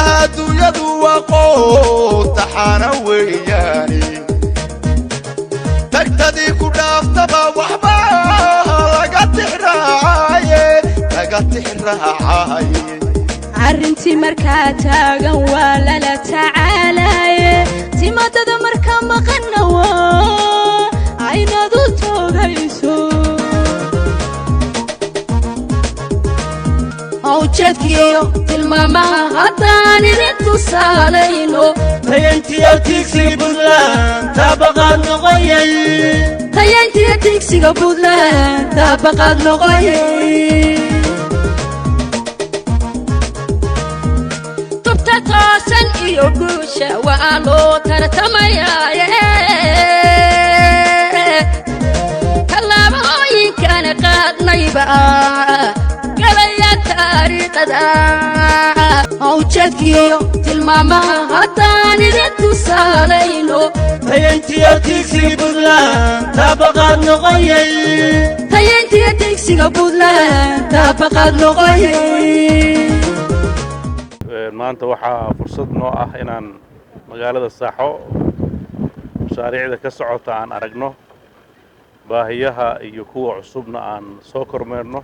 Adduunyadu waa qootaxana weeyaane, tagtadii ku dhaaftaba waxba laga tixraacaye, laga tixraacaye. Arrintii markaa taagan waa lala tacaalaye, timaadada markaa maqanna waa aynadu toogayso. Ujeedkiyo tilmaamaha haddaan idin tusaalayno, tayantiyo tigsiga Puntland taabaqaad noqoyay. Tayayntiyo tigsiga Puntland taabaqaad noqoyay. Tubta toosan iyo guusha waa loo tartamayaaye, tallaabooyinkana qaadnayba galaya taariikhada. Ujeedkiyo tilmaamaha haddaan idin tusaalayno, tayantiyo tigsiga Puntland taabaqaad noqoyay. Tayayntiyo tigsiga Puntland taabaqaad noqoyay. Maanta waxaa fursad noo ah inaan magaalada Saaxo mashaariicda ka socota aan aragno, baahiyaha iyo kuwa cusubna aan soo kormeerno.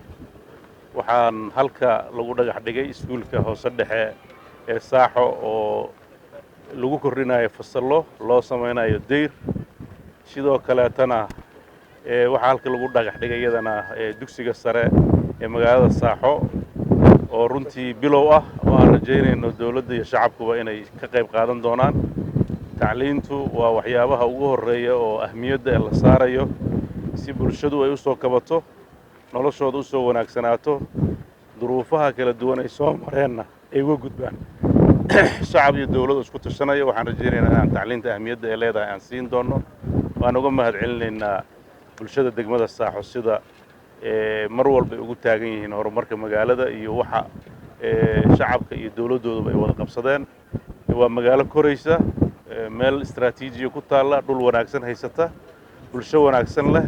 Waxaan halka lagu dhagax dhigay iskuulka hoose dhexe ee Saaxo oo lagu kordhinayo fasallo, loo samaynayo dayr. Sidoo kaleetana waxaa halka lagu dhagax dhigay iyadana dugsiga sare ee magaalada Saaxo oo runtii bilow ah, oo aan rajaynayno dowladda iyo shacabkuba inay ka qayb qaadan doonaan. Tacliintu waa waxyaabaha ugu horreeya oo ahmiyadda ee la saarayo si bulshadu ay u soo kabato, noloshooda u soo wanaagsanaato, duruufaha kala duwan ay soo mareenna ay uga gudbaan. Shacab iyo dowladdu isku tashanaya, waxaan rajaynaynaa inaan tacliinta ahmiyadda ay leedahay aan siin doonno. Waan uga mahad celinaynaa bulshada degmada Saaxo sida mar walba ay ugu taagan yihiin horumarka magaalada iyo waxa shacabka iyo dowladdooduba ay wada qabsadeen. Waa magaalo koraysa, meel istraatiijiya ku taalla, dhul wanaagsan haysata, bulsho wanaagsan leh.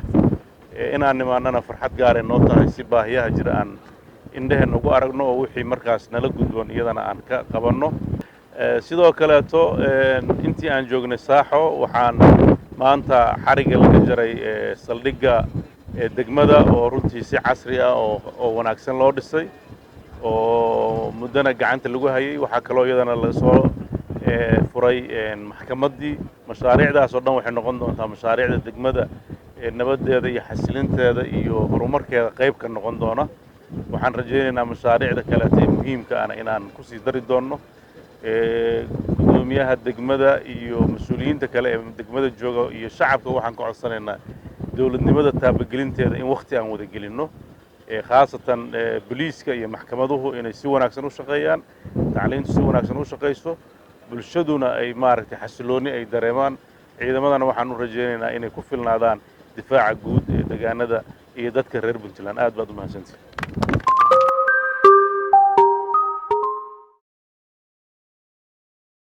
Inaan nimaannana farxad gaaray noo tahay si baahiyaha jira aan indheheenna ugu aragno oo wixii markaas nala gudboon iyadana aan ka qabanno. Sidoo kaleeto, intii aan joognay Saaxo, waxaan maanta xarigga laga jaray saldhigga degmada oo runtii si casri ah oo wanaagsan loo dhisay oo muddana gacanta lagu hayay. Waxaa kaloo iyadana lasoo furay maxkamaddii. Mashaariicdaas oo dhan waxay noqon doontaa mashaariicda degmada nabaddeeda iyo xasilinteeda iyo horumarkeeda qayb ka noqon doona. Waxaan rajaynaynaa mashaariicda kaleeta ee muhiimka ana inaan kusii dari doonno. Guddoomiyaha degmada iyo mas-uuliyiinta kale ee degmada jooga iyo shacabka waxaan ka codsanaynaa dowladnimada taabagelinteeda in wakhti aan wada gelinno, khaasatan boliiska iyo maxkamaduhu inay si wanaagsan u shaqeeyaan, tacliintu si wanaagsan u shaqayso, bulshaduna ay maaragtay xasiloonni ay dareemaan. Ciidamadana waxaan u rajaynaynaa inay ku filnaadaan difaaca guud ee degaanada iyo dadka reer Puntland. Aad baad u mahadsantihi.